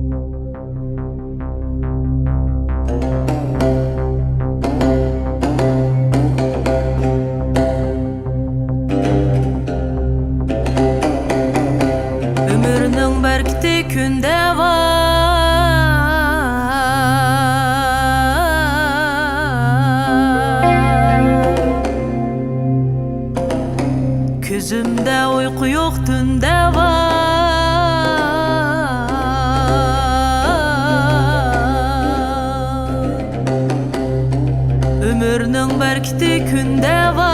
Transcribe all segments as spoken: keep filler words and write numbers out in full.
ئۆمۈرنىڭ بەرىكىتى كۈندە بار. كۆزۈمدە ئۇيقۇ يوق تۈندە بار. ئۆمۈرنىڭ بەرىكىتى كۈندە بار.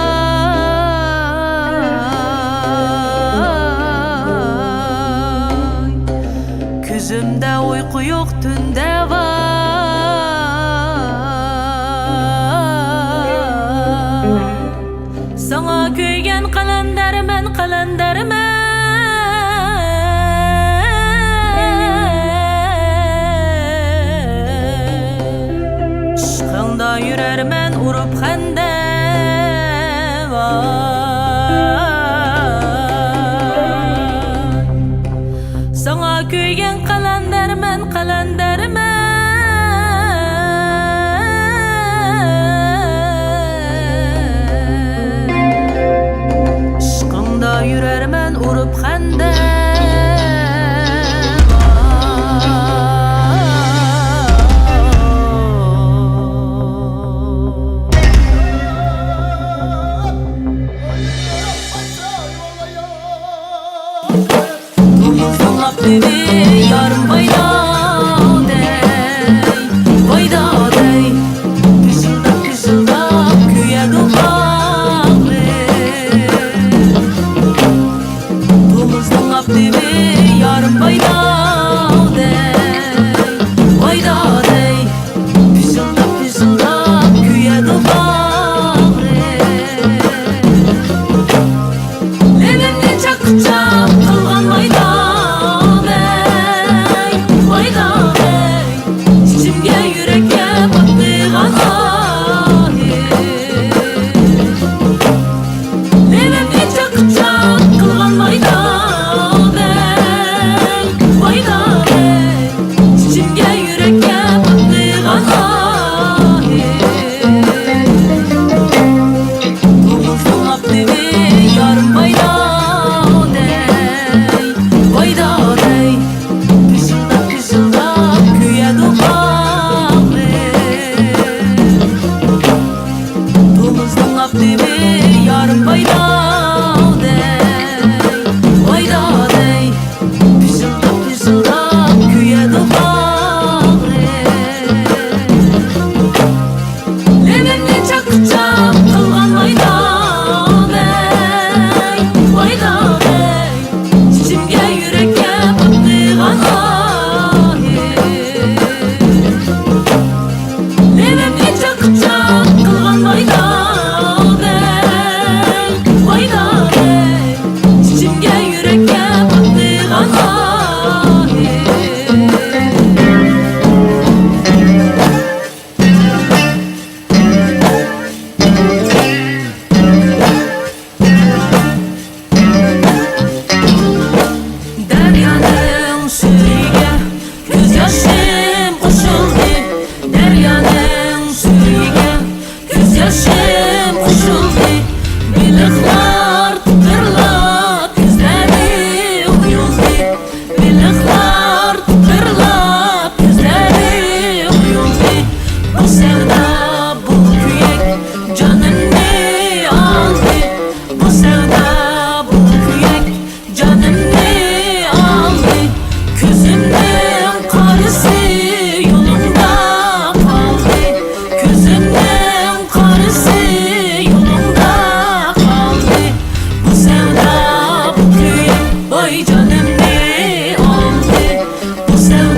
كۆزۈمدە ئۇيقۇ يوق تۈندە بار. ساڭا كۆيگەن قەلەندەرمەن، قەلەندەرمەن. ئىشقىڭدا يۈرەرمەن ئۇرۇپ خەندە. ساڭا كۆيگەن قەلەندەرمەن، قەلەندەرمەن. ئىشقىڭدا يۈرەرمەن ئۇرۇپ خەندە. تومۇزنىڭ ئاپتىپى يارىم بايدا دەي، بايدا دەي. پىشىلداپ، پىشىلداپ كۆيەدۇ باغرىم. تومۇزنىڭ ئاپتىپى يارىم بايدا دەي، بايدا دەي. پىشىلداپ، پىشىلداپ كۆيەدۇ باغرىم. لېۋىمنى چاقچاق قىلغان ۋايدا دەي، ۋايدا دەي. ئىچىمگە، يۈرەككە پاتقىغان ئاھىم. لېۋىمنى چاقچاق قىلغان ۋايدا دەي، ۋايدا دەي. ئىچىمگە، يۈرەككە پاتقىغان ئاھىم. تومۇزنىڭ ئاپتىپى يارىم بايدا دەي، بايدا دەي. پىشىلداپ، پىشىلداپ كۆيەدۇ باغرىم. تومۇزنىڭ ئاپتىپى يارىم بايدا دەي، بايدا دەي. پىشىلداپ، پىشىلداپ كۆيەدۇ باغرىم. لېۋىمنى چاقچاق قىلغان ۋايدا دەي، ۋايدا دەي. ئىچىمگە، يۈرەككە پاتقىغان ئاھىم. لېۋىمنى چاقچاق قىلغان ۋايدا دەي، ۋايدا دەي. ئىچىمگە، يۈرەككە پاتقىغان ئاھىم. دەريانىڭ سۈيىگە كۆز ياشىم قوشۇلدى، دەريانىڭ سۈيىگە كۆز ياشىم قوشۇلدى. بېلىقلار تىتىرلاپ كۆزلىرى ئويۇلدى، بېلىقلار تىتىرلاپ كۆزلىرى ئويۇلدى. بۇ سەۋدا، بۇ كۆيەك جانىمنى ئالدى. بۇ سەۋدا، بۇ كۆيەك جانىمنى ئالدى. كۆزۈمنىڭ قارىسى يولۇڭدا قالدى. كۆزۈمنىڭ قارىسى يولۇڭدا قالدى. بۇ سەۋدا، بۇ كۆيەك ۋاي جانىمنى ئالدى. بۇ سەۋدا